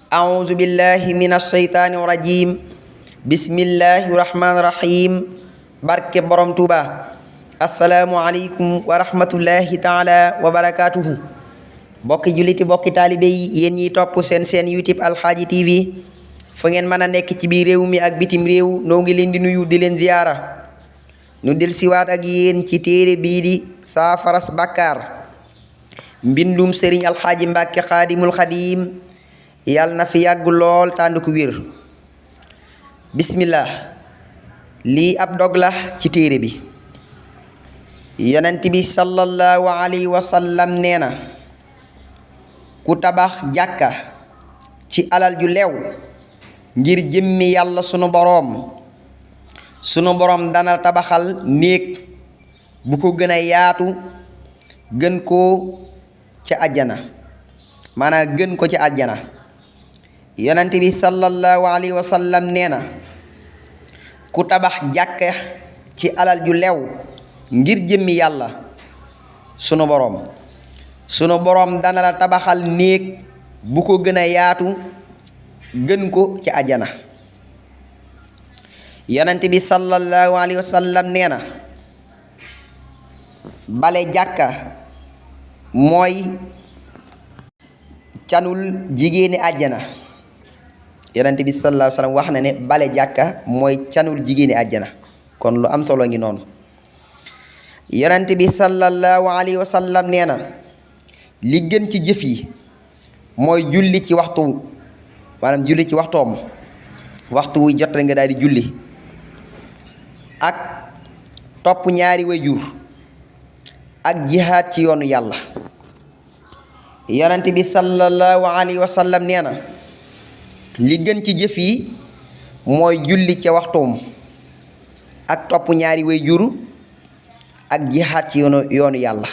أعوذ بالله من الشيطان الرجيم بسم الله الرحمن الرحيم barke borom Tuuba assalaamu aleykum wa rahmatullahi taala wa barakatuhu bokki julliti bokki taalibe yi yéen ñiy topp seen YouTube Alxaaji TV fu ngeen mën a nekk ci biir réew mi ak bitim réew noo ngi leen di nuyu di leen ziyaara nu del siwaat ak yéen ci téere bii di saafaras bàkkaar mbindum sëriñ Alxaaji Mbàkke xaadimul xadiim yàlla na fi yàgg lool tànd ko wér bismillah lii ab dog la ci téere bi yonent bi sallallahu alayhi wa sallam nee na ku tabax jàkka ci alal ju leew ngir jëmmi yàlla sunu boroom dana tabaxal néeg bu ko gën a yaatu gën koo ca àjjana maanaam gën ko ci àjjana yonent bi sallallahu alayhi wa sallam nee na ku tabax jàkka ci alal ju lew ngir jëmmi yàlla sunu boroom dana la tabaxal néeg bu ko gën a yaatu gën ko ci àjjana yonent bi sallallahu alayhi wa sallam nee na bale jàkka mooy canul jigéeni àjjana yonent bi sallallahu alayhi wa sallam wax na ne bale jàkka mooy canul jigéeni àjjana kon lu am solo ngi noonu yonent bi sallallahu alayhi wa sallam nee na li gën ci jëf yi mooy julli ci waxtu maanaam julli ci waxtoom waxtu wuy jot rek nga daal di julli ak topp ñaari wayjur ak jihaad ci yoonu yàlla yonent bi sallallahu alayhi wa sallam nee na li gën ci jëf yi mooy julli ca waxtoom ak topp ñaari wayjur ak jihaad ci yoonu yàlla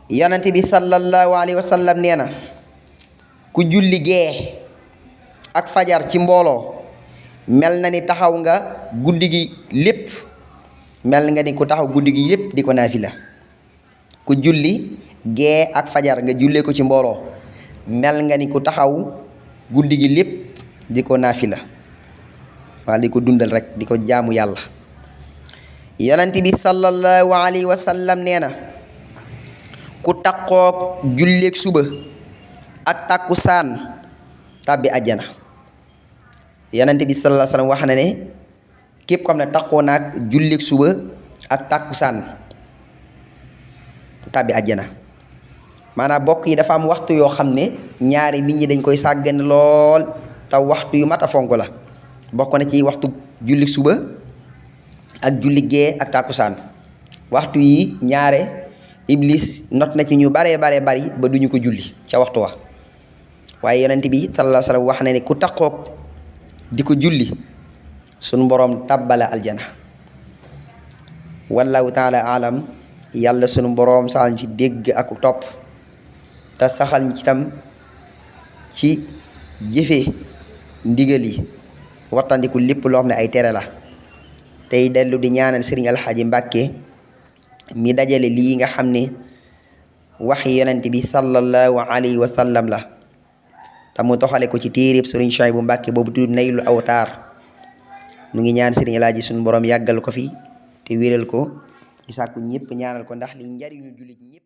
yonent bi sallallahu alayhi wa sallam nee na ku julli gee ak fajar ci mbooloo mel na ni taxaw nga guddi gi lépp mel nga ni ku taxaw guddi gi lépp di ko naafila ku julli gee ak fajar nga jullee ko ci mbooloo mel nga ni ku taxaw guddi gi lépp di ko naafila walla di ko dundal rek di ko jaamu yàlla yonent bi sallallahu alayhi wa sallam nee na ku taqoog julleeg suba ak takkusaan tàbbi àjjana yonent bi sallallahu alayhi wa sallam wax na ne képp ko xam ne taqoo naag julleeg suba ak takkusaan tàbbi àjjana maanaam bokk yi dafa am waxtu yoo xam ne ñaari nit ñi dañ koy sàggane lool te waxtu yu mat a fonk la bokk na ci waxtu julli suba ak julli gee ak tàkkusaan waxtu yi ñaare iblis not na ci ñu bari ba duñu ko julli ca waxtu wa waaye yonent bi sallallahu alayhi wa sallam wax na ne ku taqoog di ko julli sunu boroom tàbbala aljana wallahu taala alam yàlla sunu boroom saxal ci dégg ak topp te saxal ñu ci tam ci jëfe ndigal yi wattandiku lépp loo xam ne ay tere la tey dellu di ñaanal sëriñ Alxaaji Mbàkke mi dajale lii nga xam ne wax yonent bi sallallahu alayhi wa sallam la te mu toxale ko ci téeréb sëriñ Suhaybu Mbàkke boobu tudd Naylul Awtaar nu ngi ñaan sëriñ Alaaji sunu boroom yàggal ko fi te wéral ko ci sàkku ñëpp ñaanal ko ndax li njariñu jullit ñëpp